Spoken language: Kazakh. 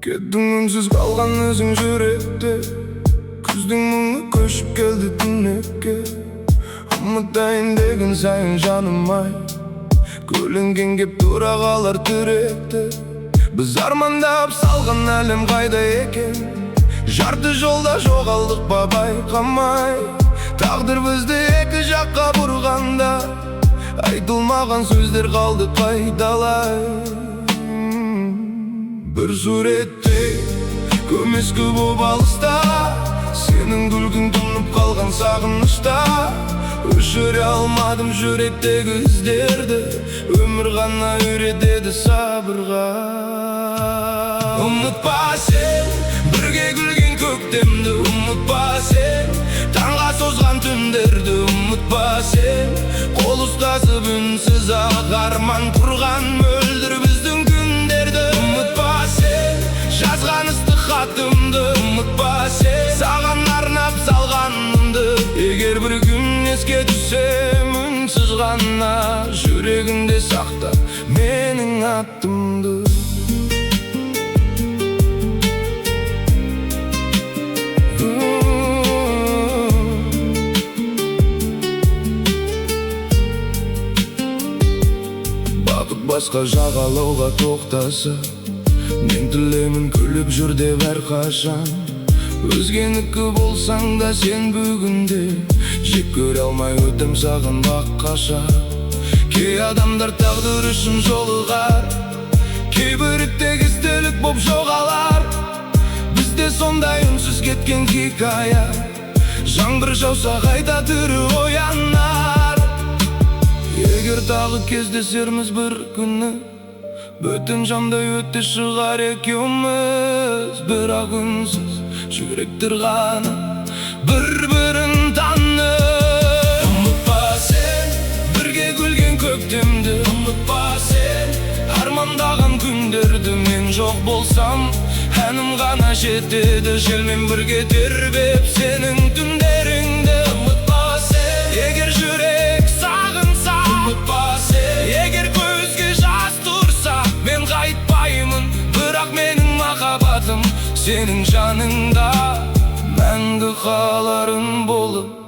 Кеттің үнсіз, қалған өзің жүректе. Күздің мұңы көшіп келді түнекке. Ұмытайын деген сайын, жаным ай, көлеңкең кеп тұра қалар түректі. Біз армандап салған әлем қайда екен? Жарты жолда жоғалдық па байқамай? Тағдыр бізді екі жаққа бұрғанда, айтылмаған сөздер қалды қайталай. Бір суретте көмескі боп алыста, сенің күлкің тұнып қалған сағынышта. Өшіре алмадым жүректегі іздерді, өмір ғана үйретеді сабырға. Ұмытпа сен бірге күлген көктемді, ұмытпа сен таңға созған түндерді, ұмытпа сен қол ұстасып, үнсіз ақ арман құрған мөлдір біздің күндерді. Ұмытпа сен жазған ыстық хатымды, ұмытпа сен саған арнап салғанымды. Егер бір күн еске түссем үнсіз ғана, жүрегіңде сақта менің атымды. Бақыт басқа жағалауға тоқтаса, мен тілеймін күліп жүр деп әрқашан. Өзгенікі болсаң да сен бүгінде, жек көре алмай өтем саған баққаша. Кей адамдар тағдыр үшін жолығар, кейбірі тек естелік боп жоғалар. Бізде сондай үнсіз кеткен хикая, жаңбыр жауса, қайта тірі оянар. Егер тағы кездесерміз бір күні, бөтен жандай өте шығар екеуміз. Бірақ үнсіз жүректер ғана бір бірін таныр. Ұмытпа сен бірге күлген көктемді, ұмытпа сен армандаған күндерді. Мен жоқ болсам, әнім ғана жетеді желмен бірге тербеп сенің түндеріңді. Ұмытпа сен, егер жүрек сағынса, ұмытпа сен, егер көзге жас тұрса, мен қайтпаймын, бірақ менің махаббатым сенің жаныңда мәңгі қаларын болып.